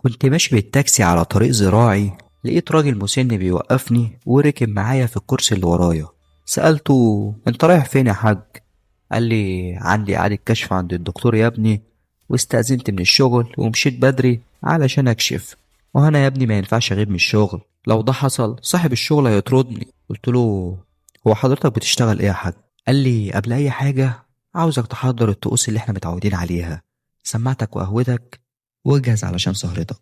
كنت ماشي بالتاكسي على طريق زراعي، لقيت راجل مسن بيوقفني وركب معايا في الكرسي اللي ورايا. سألته انت رايح فين يا حاج؟ قال لي عندي إعادة كشف عند الدكتور يا ابني، واستأذنت من الشغل ومشيت بدري علشان أكشف، وأنا يا ابني ما ينفعش أغيب من الشغل، لو ده حصل صاحب الشغل هيطردني. قلت له هو حضرتك بتشتغل إيه يا حاج؟ قال لي قبل أي حاجة عاوزك تحضر الطقوس اللي احنا متعودين عليها، سماعتك وقهوتك، واجهز علشان سهرتك.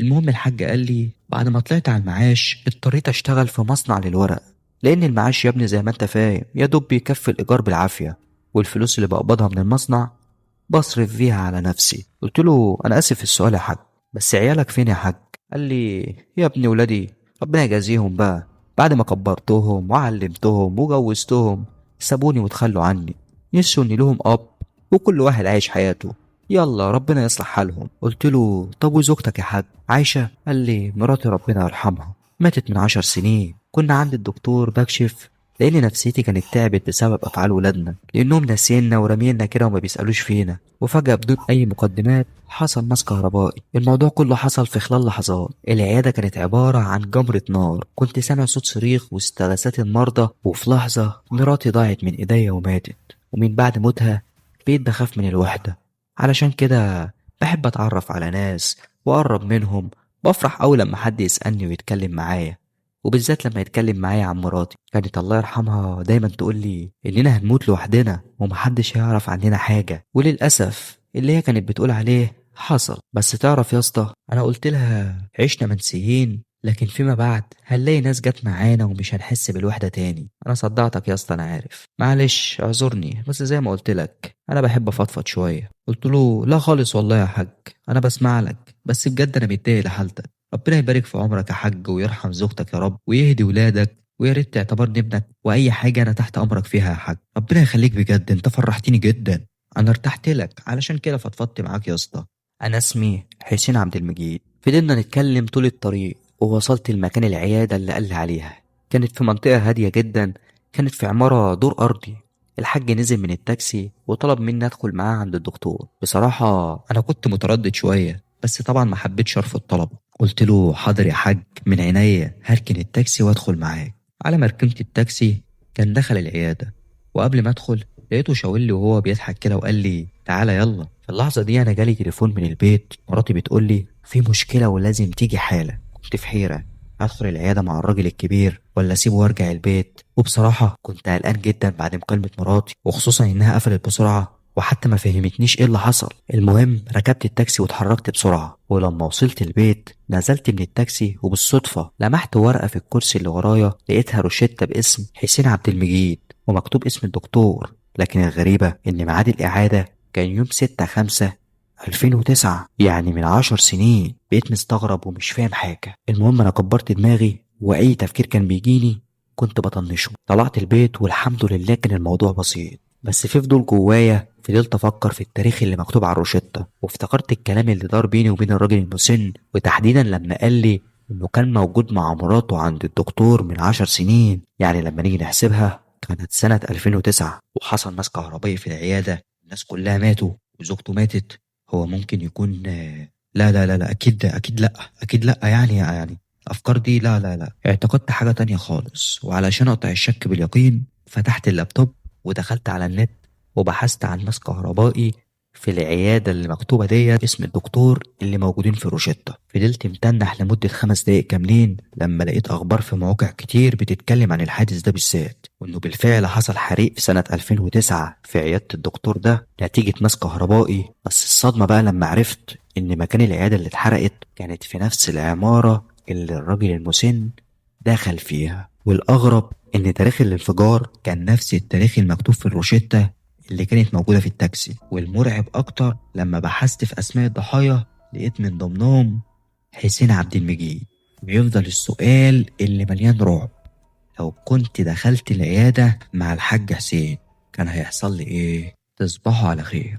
المهم الحاج قال لي بعد ما طلعت على المعاش اضطريت اشتغل في مصنع للورق، لان المعاش يا ابني زي ما انت فاهم يا دوب بيكفي الايجار بالعافية، والفلوس اللي بقبضها من المصنع بصرف فيها على نفسي. قلت له انا اسف في السؤال يا حاج، بس عيالك فين يا حاج؟ قال لي يا ابني ولادي ربنا يجازيهم بقى، بعد ما كبرتهم وعلمتهم وجوزتهم سابوني وتخلوا عني، نسوا ان لهم اب وكل واحد عايش حياته، يلا ربنا يصلح حالهم. قلت له طب وزوجتك يا حاج عايشة؟ قال لي مراتي ربنا يرحمها ماتت من 10 سنين، كنا عند الدكتور بكشف لأن نفسيتي كانت تعبت بسبب أفعال ولادنا، لأنهم ناسينا ورمينا كده وما بيسألوش فينا. وفجأة بدون أي مقدمات حصل ماس كهربائي. الموضوع كله حصل في خلال لحظات. العيادة كانت عبارة عن جمرة نار، كنت سامع صوت صريخ واستغاثات المرضى، وفي لحظة مراتي ضاعت من إيديا وماتت. ومن بعد موتها بقيت بخاف من الوحدة، علشان كده بحب أتعرف على ناس وأقرب منهم، بفرح أوي لما حد يسألني ويتكلم معايا، وبالذات لما يتكلم معايا عن مراتي. كانت الله يرحمها دايما تقول لي إننا هنموت لوحدنا ومحدش هيعرف عننا حاجة، وللأسف اللي هي كانت بتقول عليه حصل. بس تعرف يا اسطى، أنا قلت لها عشنا منسيين، لكن فيما بعد هنلاقي ناس جت معانا ومش هنحس بالوحدة تاني. أنا صدعتك يا اسطى أنا عارف، معلش اعذرني، بس زي ما قلت لك أنا بحب أفضفض شوية. قلت له لا خالص والله يا حاج، أنا بسمع لك، بس بجد أنا متضايق لحالتك. ربنا يبارك في عمرك يا حاج ويرحم زوجتك يا رب ويهدي ولادك، ويا ريت تعتبرني ابنك، وأي حاجة أنا تحت أمرك فيها يا حاج. ربنا يخليك بجد، أنت فرحتني جدا، أنا ارتحت لك علشان كده فضفضت معاك يا اسطى. أنا اسمي حسين عبد المجيد. فضلنا نتكلم طول الطريق ووصلت لمكان العيادة اللي قال لي عليها. كانت في منطقة هادية جدا، كانت في عمارة دور أرضي. الحاج نزل من التاكسي وطلب مني أدخل معاه عند الدكتور. بصراحة أنا كنت متردد شوية، بس طبعا ما حبيتش أرفض طلبه. قلت له حاضر يا حاج، من عينيا، هركن التاكسي وأدخل معاك. على ما ركنت التاكسي كان دخل العيادة، وقبل ما أدخل لقيته شاور لي وهو بيضحك كده وقال لي تعالى يلا. في اللحظة دي أنا جالي تليفون من البيت، مراتي بتقول لي في مشكلة ولازم تيجي حالا. كنت في حيرة، أدخل العيادة مع الراجل الكبير ولا أسيبه وأرجع البيت؟ وبصراحة كنت قلقان جدا بعد مكالمة مراتي، وخصوصا إنها قفلت بسرعة وحتى ما فهمتنيش إيه اللي حصل. المهم ركبت التاكسي واتحركت بسرعة، ولما وصلت البيت نزلت من التاكسي وبالصدفة لمحت ورقة في الكرسي اللي ورايا، لقيتها روشتة باسم حسين عبد المجيد ومكتوب اسم الدكتور. لكن الغريبة إن ميعاد الإعادة كان يوم 6/5/2009، يعني من 10 سنين. بقيت مستغرب ومش فاهم حاجة. المهم أنا كبرت دماغي وأي تفكير كان بيجيني كنت بطنشه. طلعت البيت والحمد لله كان الموضوع بسيط، بس في فضول جوايا فضلت أفكر في التاريخ اللي مكتوب على الروشتة، وافتكرت الكلام اللي دار بيني وبين الراجل المسن، وتحديدا لما قال لي إنه كان موجود مع مراته عند الدكتور من 10 سنين. يعني لما نيجي نحسبها كانت سنة 2009، وحصل ماس كهربائي في العيادة، الناس كلها ماتوا وزوجته ماتت. هو ممكن يكون لا لا لا لا، أكيد أكيد لا، أكيد لا، يعني الأفكار دي لا لا لا. اعتقدت حاجة تانية خالص، وعلشان أقطع الشك باليقين فتحت اللابتوب ودخلت على النت وبحثت عن ماس كهربائي في العيادة اللي مكتوبة ديت اسم الدكتور اللي موجودين في روشتة. فضلت متنح لمدة 5 دقايق كاملين لما لقيت أخبار في مواقع كتير بتتكلم عن الحادث ده بالذات، وإنه بالفعل حصل حريق في سنة 2009 في عيادة الدكتور ده نتيجة ماس كهربائي. بس الصدمة بقى لما عرفت إن مكان العيادة اللي اتحرقت كانت في نفس العمارة اللي الراجل المسن دخل فيها. والأغرب إن تاريخ الانفجار كان نفس التاريخ المكتوب في الروشتة اللي كانت موجودة في التاكسي. والمرعب أكتر لما بحثت في أسماء الضحايا لقيت من ضمنهم حسين عبد المجيد. ويفضل السؤال اللي مليان رعب، لو كنت دخلت العيادة مع الحاج حسين كان هيحصل لي إيه؟ تصبحوا على خير.